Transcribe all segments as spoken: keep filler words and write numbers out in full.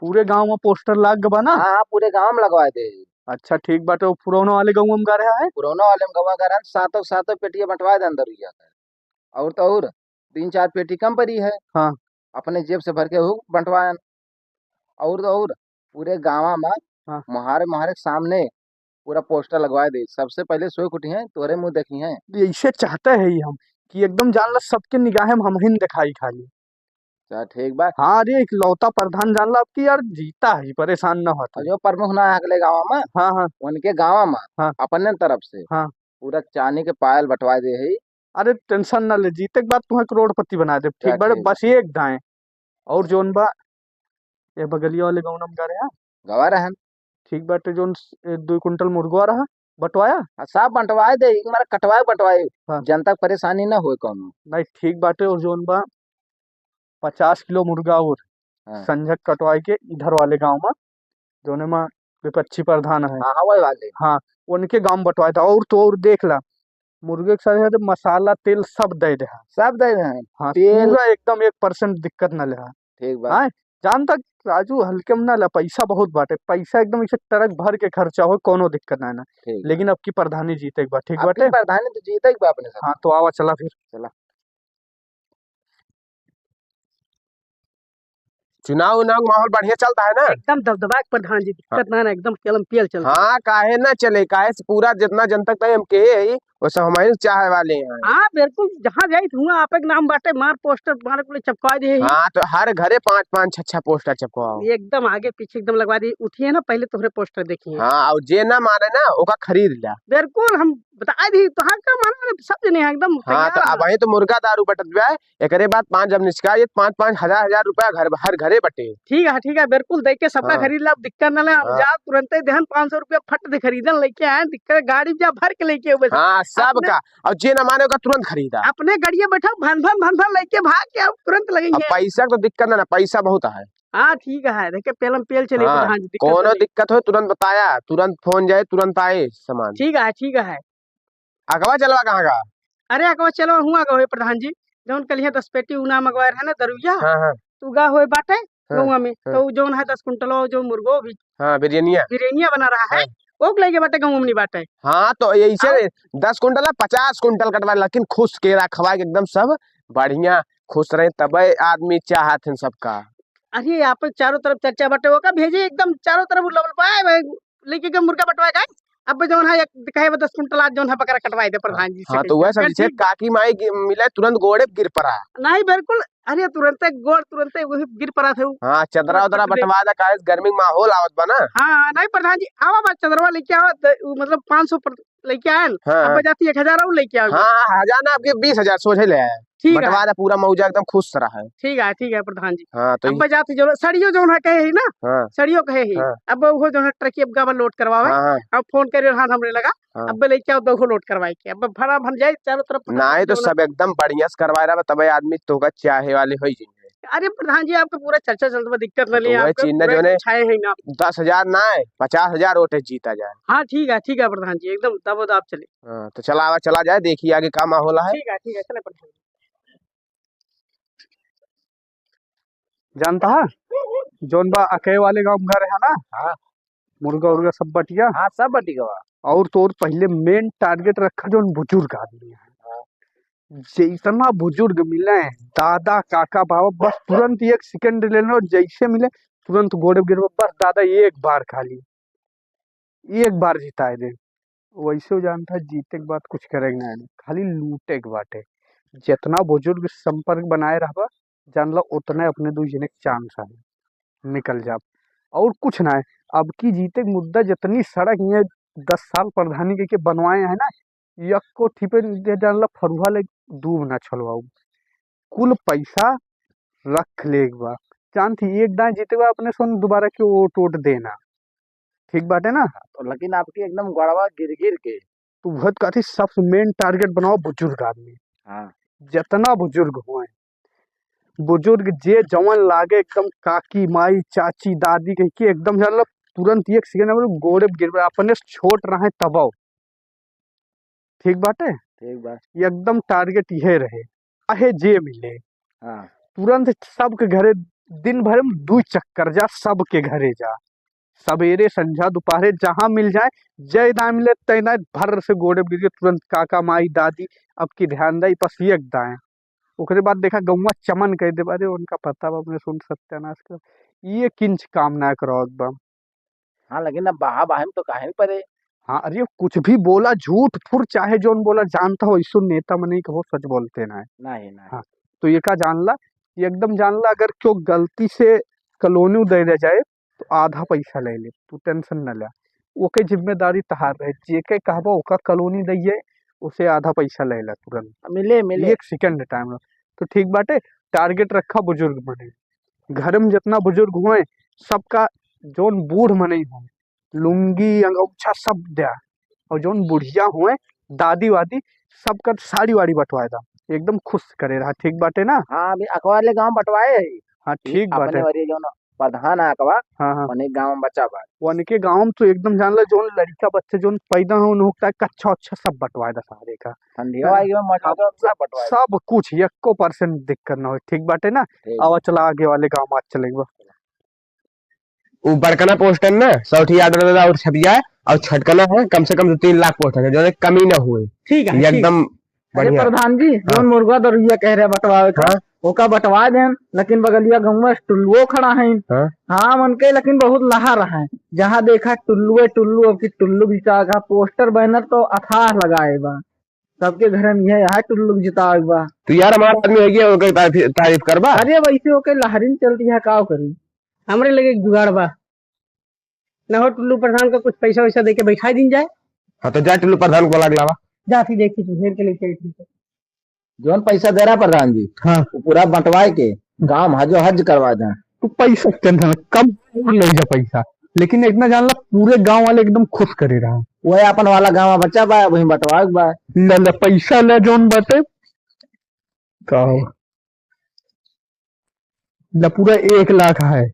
पूरे गाँव मा पोस्टर लाग गवा ना? हाँ, हाँ, पूरे गाँव मा लगवाए दे। अच्छा, ठीक बाटे। वो पुरौना वाले गाँव मा गा रहा है? पुरौना वाले मा गवा गा रहा है, सातों, सातों पेटिया बंटवाए दे अंदर हुई जाकर। और तो और, तीन चार पेटी कम परी है। हाँ। अपने जेब से भर के वो बंटवाएन। और तो और, पूरे गाँव मा हाँ। मोहारे, मोहारे के सामने पूरा पोस्टर लगवाए दे। सबसे पहले सोए के उठी हैं, तोरे मुँह देखी हैं। ऐसे चाहते हैं ही हम कि एकदम जान ला सबके निगाहे मा हमहिन दिखाई खाली। अच्छा, ठीक बा। हाँ, अरे इकलौता प्रधान जान ला आपकी यार जीता है, परेशान ना होता। और जो प्रमुख ना है अगले गाँव मा, हाँ, हाँ। उनके गाँव मा हाँ। अपने तरफ से हाँ। पूरा चांदी के पायल बंटवाए दे है। अरे tension ना ले, जीते के बाद तुम्हें करोड़पति बना दे। अच्छा, ठीक बाटे, ठीक बा। बस एक दाएं। और जोन बा, ये बगलिया वाले गाँव मा गा रहे हैं? गवा रहन। ठीक बाटे, जोन स-, ए, दो कुंटल मुर्गवा रहा, बंटवाया? हाँ, सब बंटवाए दे, एक मारा कटवाए बंटवाए। हाँ। जनता के परेशानी ना होए कौनो। नहीं, ठीक बाटे, और जोन बा, पचास किलो मुर्गा और हाँ। संझक कटवाए के इधर वाले गाँव मा, जोने मा विपक्षी प्रधान है। हाँ, हाँ, वही वाले। हाँ, उनके गाँव मा बंटवाया था। और तो और देख ला, मुर्गे के साथ साथ मसाला, तेल सब दे दे है। सब दे दे है। हाँ, तेल। पूरा एकदम एक percent दिक्कत ना ले है। ठीक बा। हाँ, जान तक राजू हल्के मा ना ला, पैसा बहुत बाटे, पैसा एकदम ऐसे ट्रक भर के खर्चा हो, कोनो दिक्कत ना है ना। ठीक बा। लेकिन अब की प्रधानी जीते के बा, ठीक अब बाटे? की प्रधानी तो जीते के बा अपने सब। हाँ, तो आवा चला फिर। चला। चुनाव उनाव के माहौल बढ़िया चलता है ना? एकदम दबदबा के प्रधान जी, हाँ। दिक्कत ना, ना, एकदम केलम पियल चलता है। हाँ, काहे ना चले, काहे से पूरा जितना जनता तक हम कहे ही, वो सब हमारे चाहे वाले हैं। हाँ, बिल्कुल, जहाँ जाई हुआ आप एक नाम बाटे, मार पोस्टर मारे को चपका दे ही। हाँ, तो हर घरे पाँच पाँच छह छह पोस्टर चपकाओ। एकदम आगे पीछे एकदम लगवा दे, उठिए ना, पहले तोहरे पोस्टर देखिए। हाँ, और जे ना माने ना, ओका खरीद ला। बिल्कुल, हम बता दी, तोहार का माना, सब जने हैं एकदम हाँ, तैयार तो हैं। अब वही तो मुर्गा दारू बटत बा, एकरे बाद पाँच जब निचका, ये पाँच पाँच हजार हजार रुपया घर, हर घरे बटे। ठीक है, ठीक है, बिल्कुल, देख के सबका हाँ। खरीद ला, दिक्कत ना ले, हम हाँ। जा तुरंते देहन पाँच सौ रुपया फट दे खरीदन, लेके आए, दिक्कत गाड़ी जा भर के लेके आवे। हाँ, सब अपने का, और जे ना माने ओका तुरंत खरीदा। अपने गाड़िया बैठा, भन भन भन भन लेके भाग के अब तुरंत लगेंगे। अब पैसा तो दिक्कत ना, ना, पैसा बहुत है। हाँ, ठीक है, देखे पेलम पेल चले हाँ, प्रधान जी, दिक्कत कोनो ना ले। दिक्कत हो तुरंत बताया, तुरंत फोन जाए, तुरंत आए सामान। ठीक है, ठीक है। अगवा चलवा कहाँ का? अरे अगवा चलवा हुआ गए प्रधान जी, जौन कलिया दस पेटी उना मंगवाए रहे ना दरुइया, हाँ, हाँ। तू गा होए बाटे हाँ, गौवा में, हाँ। तो जौन है दस कुंटलो जो मुर्गो भी हाँ, बिरयनिया। बिरयनिया बना रहा है, हाँ। वो लेके बाटे गौवा में नहीं बाटे। हाँ, तो ऐसे आओ। दस कुंटल ना पचास कुंटल कटवा, लेकिन खुश के रखवा के एकदम सब बढ़िया खुश रहे, तबे आदमी चाहत हैं सबका। अरे, आप चारों तरफ चर्चा बाटे, ओका भेजे एकदम चारों तरफ उलबल पाए, भाई, लेके के मुर्गा बंटवाए का। अब जौन है, एक कहे बा, दस कुंटल आज जौन है, बकरा कटवाए दे प्रधान जी से हाँ, कह तो के। वह सब फिर जैसे ठीक। काकी माई गि-, मिले, तुरंत गोड़े गिर पड़ा। नहीं, बिल्कुल, अरे, तुरंते गोड़, तुरंते वही गिर पड़ा थे। हाँ, चदरा तुरंत उदरा कट दे। बंटवा दे, काहे गर्मी के माहौल आवत बा ना। हाँ, हाँ, नहीं प्रधान जी, आवा बा चदरवा लेके आवा, त-, उ, मतलब, पाँच सौ पर-, लेके आएन, हाँ, अब हाँ। बजाती एक हजार और लेके आओ। हाँ, हाँ, हजार ना, आपके बीस हजार सोझे ले आए। ठीक है। बंटवा दे, पूरा मौजा एकदम खुश रहा है। ठीक है, ठीक है प्रधान जी। हाँ, तो अब ये बजाती जो सड़ियो जो है कहे ही ना, हाँ। सड़ियो कहे ही। हाँ। अब वो जो है ट्रक अब गावा लोड करवावे। हाँ, हाँ। अब फोन करे हाथ हमरे लगा, हाँ। अब लेके आओ दो लोड करवाए के, अब भरा भर जाए चारों तरफ। नहीं तो जो ना सब एकदम बढ़िया से करवाए रहा, तबे आदमी तोहका चाहे वाले होई जाएंगे। अरे प्रधान जी, आपका पूरा चर्चा चलत बा, दिक्कत ना तो ले, वही आपका चीज ना, पूरा जो ने छाए हैं ना। दस हजार ना है, पचास हजार वोट है, जीता जाए। हाँ, ठीक है, ठीक है प्रधान जी, एकदम दबोदाब चले। हाँ, तो चला आवा, चला जाए, देखिए आगे का माहौल है। ठीक है, ठीक है, चले प्रधान जी। जानता है, जौन बा अकय वाले गाँव घर है ना, हाँ। मुर्गा उर्गा सब बटिया। हाँ, सब बटी गवा। और तो और पहले main target रखा जौन बुजुर्ग आदमी है। हाँ। जैतना बुजुर्ग मिले, दादा, काका, बाबा, बस तुरंत एक second ले लो, जैसे मिले, तुरंत गोड़े गिरबा, "बस दादा, एक बार खाली, एक बार जिताए दे।" वैसे वो जानता है, जीते के बाद कुछ करे के ना है, खाली लूटे के बाटे। जितना बुजुर्ग संपर्क बनाए रहबा, जान लो, उतने अपने दू जने के chance है, निकल जाब। और कुछ ना है, अब की जीते के मुद्दा, जितनी सड़क ये दस साल प्रधानी के, के बनवाए हैं ना, यक्को ठिपे जे जान ला फरुहा ले दूब ना छलवाऊ। कुल पैसा रख ले एक बार। जानती एक दाएं जीते बा अपने सोन दोबारा के वोट वोट देना। ठीक बाटे ना? तो लेकिन आपकी एकदम गड़वा गिर गिर के। तो वह कहती सबसे main target बनाओ बुजुर्ग आदमी। हाँ। जितना बुजुर्ग हुए, बुजुर्ग जे जवन लागे एकदम काकी, माई, चाची, दादी कह के एकदम जान ला तुरंत एक second में गोड़े गिर पड़ा, अपने से छोट रहे तबो। ठीक बाटे? ठीक बा। एकदम target इहे रहे, चाहे जे मिले। हाँ। तुरंत सबके घरे दिन भर में दुइ चक्कर जा, सबके घरे जा, सबेरे, संझा, दुपहरे, जहाँ मिल जाए, जय दाएँ मिले, तय दाएँ, भर से गोड़े में गिर के तुरंत काका, माई, दादी, अब की ध्यान दाई, बस एक दाएँ। ओकरे बाद देखा, गौवा चमन कह दे, अरे, उनका पता बा, अपने सुन सत्यानाश कर, ये किंच काम ना करो अब। हाँ, लेकिन अब बहा बाहे में तो काहे न परे। हाँ, अरे, कुछ भी बोला, झूठ फुर, चाहे जौन बोला, जानता हो, इसो नेता मनई कहो, सच बोलते ना है। नहीं, नहीं। हाँ, तो ये का जान ला, ये एकदम जान ला, अगर क्यों गलती से कॉलोनी दे दे जाए, तो आधा पैसा ले ले, तू टेंशन न ले। ओके जिम्मेदारी तहार रहे, जेके कहबा, ओका कॉलोनी दइए, उसे आधा पैसा ले ले तुरंत। मिले, मिले। एक सेकंड टाइम रहो। तो ठीक बाटे, टारगेट रखा बुजुर्ग मनई। घर में जितना बुजुर्ग हुए, सबका जौन बूढ़ मनई हो, लुंगी, अंगौछा सब द्या। और जौन बुढ़िया हुए, दादी वादी, सबका साड़ी वाड़ी बंटवाए दा, एकदम खुश करे रहा, ठीक बाटे ना? हाँ, अभी अकवाले गाँव बंटवाए है। हाँ, ठीक अपने बाटे। वाली जौन प्रधान है अकवा, हाँ, हाँ। उन्हीं गाँव में बचा बा। उनके गाँव में तो एकदम जान ला, जौन लड़का बच्चे जौन पैदा हो, उन्हों का कच्छा उच्छा सब बंटवाए दा सारे का। ठंडिया हाँ। आई गई, मजा अब तो सब बंटवाए। सब कुछ, एको परसेंट दिक्कत ना हो, ठीक बाटे ना? ठीक। आवा चला आगे वाले गाँव में आज चलेगा। उ बड़कना पोस्टर ना, सौ ठी order दे दा और छप जाए, और छटकना है, कम से कम दो तीन लाख पोस्टर है, जो है कमी ना हुए। ठीक है, ये ठीक। एकदम अरे बढ़िया। प्रधान जी, हाँ। जौन मुर्गा दरुइया कह रहे बंटवावे का, हाँ। ओका बंटवा देन, लेकिन बगलिया गाँव में टुल्लुओ खड़ा है। हाँ। हाँ, मन के लेकिन बहुत लहा रहा है, जहाँ देखा टुल्लुए टुल्लू, अब की टुल्लू बिका का पोस्टर बैनर तो अथाह लगाए बा। सबके घर में यह है टुल्लू के जितावे बा। तू यार हमारा आदमी है, ये ओकर तारीफ, तारीफ करबा? अरे वैसे ओके लहरिन चलती है, का करी? हमरे लगे एक जुगाड़ बा। न हो टुल्लू प्रधान का कुछ पैसा वैसा दे के बैठा दिन जाए। हाँ, तो जा टुल्लू प्रधान को बुला के लावा। जा फिर देखी तू, घेर के लेके आई ठीक है। जौन पैसा दे रहा प्रधान जी, हाँ। वो पूरा बंटवाए के गांव हजो हज करवा दे। तू पैसा के टेंशन कम और ले जा पैसा, लेकिन इतना जान ला पूरे गांव वाले एकदम खुश करे रहा। वही अपन वाला गांव बचा बा, वही बंटवाए के बा। ले, ले पैसा ले जौन बाटे का हो? ला पूरा एक लाख है,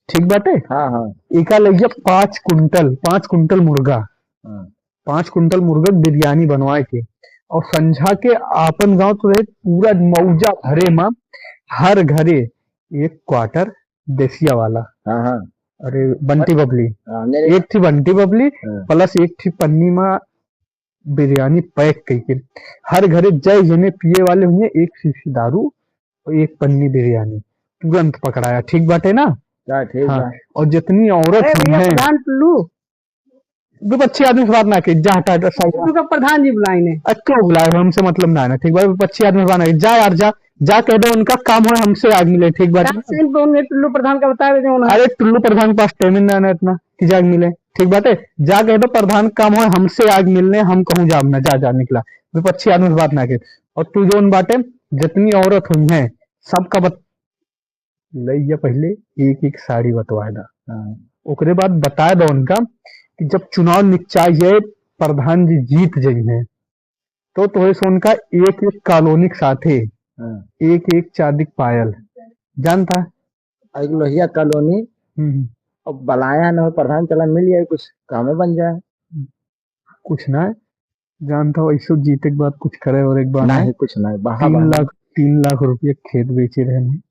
ठीक बाटे? हाँ, हाँ। एका लइया पाँच कुंटल, पाँच कुंटल मुर्गा, हाँ। पाँच कुंटल मुर्गा बिरयानी बनवाए के, और संझा के आपन गांव तो रहे पूरा मौजा भरे मा, हर घरे एक quarter देसिया वाला। हाँ, हाँ। अरे बंटी बबली, हाँ, नहीं, नहीं। एक थी बंटी बबली, हाँ। Plus एक थी पन्नी मा बिरयानी pack कइके हर घरे जय जने पिए वाले हुए, एक शीशी दारू और एक पन्नी बिरयानी तुरंत पकड़ाया, ठीक बाटे ना? हाँ, ठीक हाँ, बा। और जितनी औरत अरे हुई भैया, हैं प्रधान टुल्लू, विपक्षी आदमी से बात ना की, जा हटा, हटा, सब। उनका प्रधान जी बुलाए ने। अच्छा, बुलाए, हमसे मतलब ना है ना, ठीक बा? विपक्षी आदमी से बात ना की, जा यार, जा, जा कह दो उनका काम है हमसे आग मिले, ठीक बात है? टाइम पे उन्हें टुल्लू प्रधान का बता देते हैं उन्हें। अरे, टुल्लू प्रधान के पास टाइम ना है ना इतना कि जा आग मिले, ठीक बात है? जा कह दो प्रधान काम है हमसे आग मिलने, हम कहूँ जाब ना, जा, जा निकला, विपक्षी आदमी से बात ना के। और तू जौन बाटे, जितनी औरत हुई हैं, सबका बत-, लइया पहिले एक एक साड़ी बतवाए दा। हाँ। ओकरे बाद बताए दा उनका कि जब चुनाव निकचाई है, प्रधान जी जीत जइहें, तो तोहे से उनका एक एक कॉलोनी के साथे हाँ। एक एक चांदी के पायल। जानता? एक लोहिया कॉलोनी। हम्म। अब बलाया न हो, प्रधान चला मिल जाए, कुछ कामे बन जाए। कुछ ना है। जानता हो, ऐसो जीते के बाद कुछ करे और एक बार नहीं, नहीं। कुछ नहीं, बहा, तीन बहा। लाख, तीन लाख रुपया खेत बेचे रहे हैं,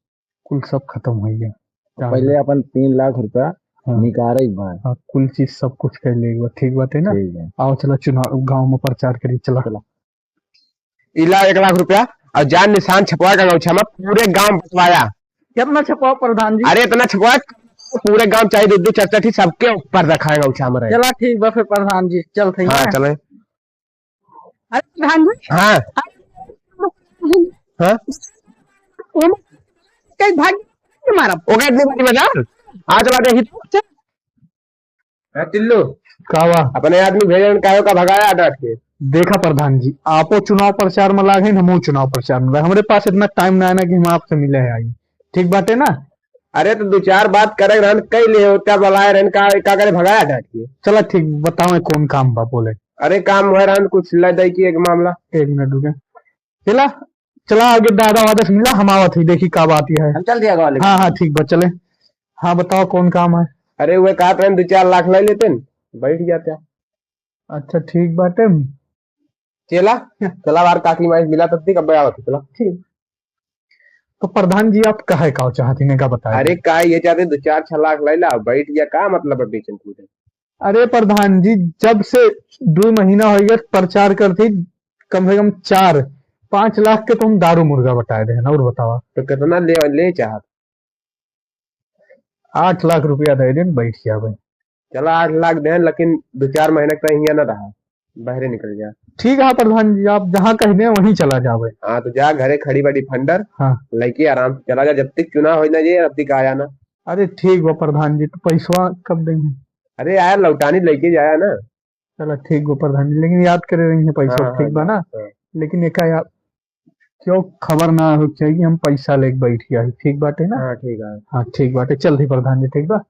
कुल सब खत्म हो गया। पहले अपन तीन लाख रुपया हाँ। निकाले एक बार। हाँ, कुल चीज सब कुछ कर ले एक बार, ठीक बात है ना? ठीक है। आओ चला चुनाव, गांव में प्रचार करी, चला। चला। इला एक लाख रुपया और जान निशान छपवा का गौछा में पूरे गांव बंटवाया। कितना छपवाओ प्रधान जी? अरे इतना छपवा, पूरे गांव चाहे दो दो चार चार थी, सबके ऊपर रखा है गौछा में रहे। चला ठीक बा फिर प्रधान जी, चलते हैं। हाँ, चले। अरे प्रधान जी। हाँ। हाँ? कई भाग मारब। ओके, इतनी बड़ी मजाल। आ चला देखी तू। हाँ, टिल्लू। का बा? अपने आदमी भेजन काहे का भगाया डांट के? देखा प्रधान जी, आपो चुनाव प्रचार में लाग हैं, हमहू चुनाव प्रचार में लाग। हमरे पास इतना टाइम ना है ना कि हम आपसे मिले हैं आई। ठीक बाटे ना? अरे तो दो चार बात करे रहन, कई ले होता बुलाए रहन, का, का करे भगाया डांट के? चला ठीक, बताओ कौन काम बा, बोले। अरे काम हुआ रहन, कुछ ले दे की एक मामला। एक मिनट रुके। चला, चला आगे दादा वादा से मिला, हम आवत ही, देखी का बात है। हम चल दिया गाँव लेके। हाँ, हाँ, ठीक बा, चले। हाँ, बताओ कौन काम है? अरे वो कहत रहन दो चार लाख ले लेते न, बैठ जाते। अच्छा, ठीक बाटे। चला, चला बार काकी माई मिला तब तक, अब आवत ही, चला। ठीक। तो प्रधान जी, आप कहे का चाहत हैं, का बताए? अरे, का ये चाहते, दो चार छह लाख ले ला, बैठ गया, का मतलब है बीच में कूदे? अरे प्रधान जी, जब से दो महीना हो गया प्रचार करती, कम से कम चार पाँच लाख के तो हम दारू मुर्गा बटाए दे, और बतावा। तो कितना ले, ले चाहत? आठ लाख रुपया दे देन, बैठ जावे। चला, आठ लाख देन, लेकिन दो चार महीना तक हियाँ ना रहा, बाहरे निकल जा। ठीक है प्रधान जी, आप जहाँ कह दें वहीं चला जावे। हाँ, तो जा घरे खड़ी बा डिफेंडर, हाँ। लइके आराम से चला जा, जब तक चुनाव हो ना जाए, तब तक आया ना। अरे ठीक बा प्रधान जी, तो पैसवा कब देंगे? अरे यार, लौटानी लइके जाया ना। चला ठीक बा प्रधान जी, लेकिन याद करे रही है पैसा, हाँ, ठीक हाँ, बा ना? हाँ। लेकिन एका यार, क्यों खबर ना हो चाहिए कि हम पैसा लेके बैठ गया है, ठीक बाटे ना? हाँ, ठीक है। हाँ, ठीक बाटे, चल रही प्रधान जी, ठीक बा?